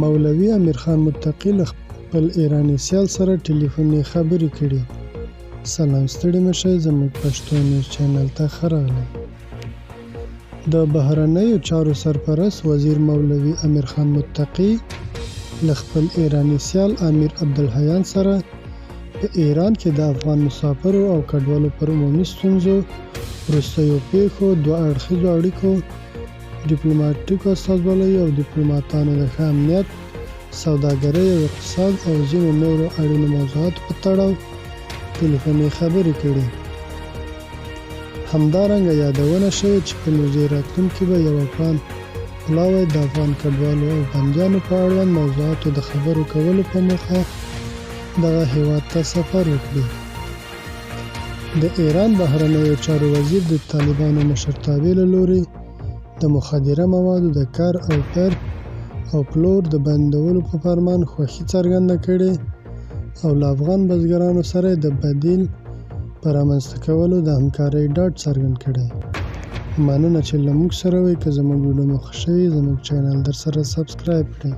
مولوي امیرخان متقي له خپل ایراني سیال سره ټلیفوني خبرې کړي. سلام ستړي مه شئ، زموږ پښتو نیوز چینل ته ښه راغلئ. د بهرنیو چارو سرپرست وزیر مولوي امیرخان متقي له خپل ایراني سیال امیر عبدالحیان سره په ایران کې د افغان مسافرو او کډوالو پر عمومي ستونزو، وروستیو پېښو، دوه اړخیزو اړیکو، ډیپلوماټیکو استازولیو او دیپلوماتانو د ښه امنیت، سوداګرۍ او اقتصاد او ځینو نورو اړینو موضوعاتو په تړاو ټیلیفوني خبرې کړي. همدارنګه یادونه شوې چې په نږدې راتلونکي به یو افغان پلاوی د افغان کډوالو او بندیانو په اړوند موضوعاتو د خبرو کولو په موخه دغه هېواد ته سفر وکړي. د ایران بهرنیو چارو وزیر د طالبانو مشرتابې له لوري د مخدره موادو د کر او پر او پلور د بندولو په فرمان خوښي څرګنده کړې او له افغان بزګرانو سره یې د بدیل په رامنځته کولو د همکارۍ ډاډ څرګند کړی. مننه چې له موږ سره وئ، که زموږ ویډیو مو خوښه شوې زموږ چینل درسره سبسکرایب کړئ.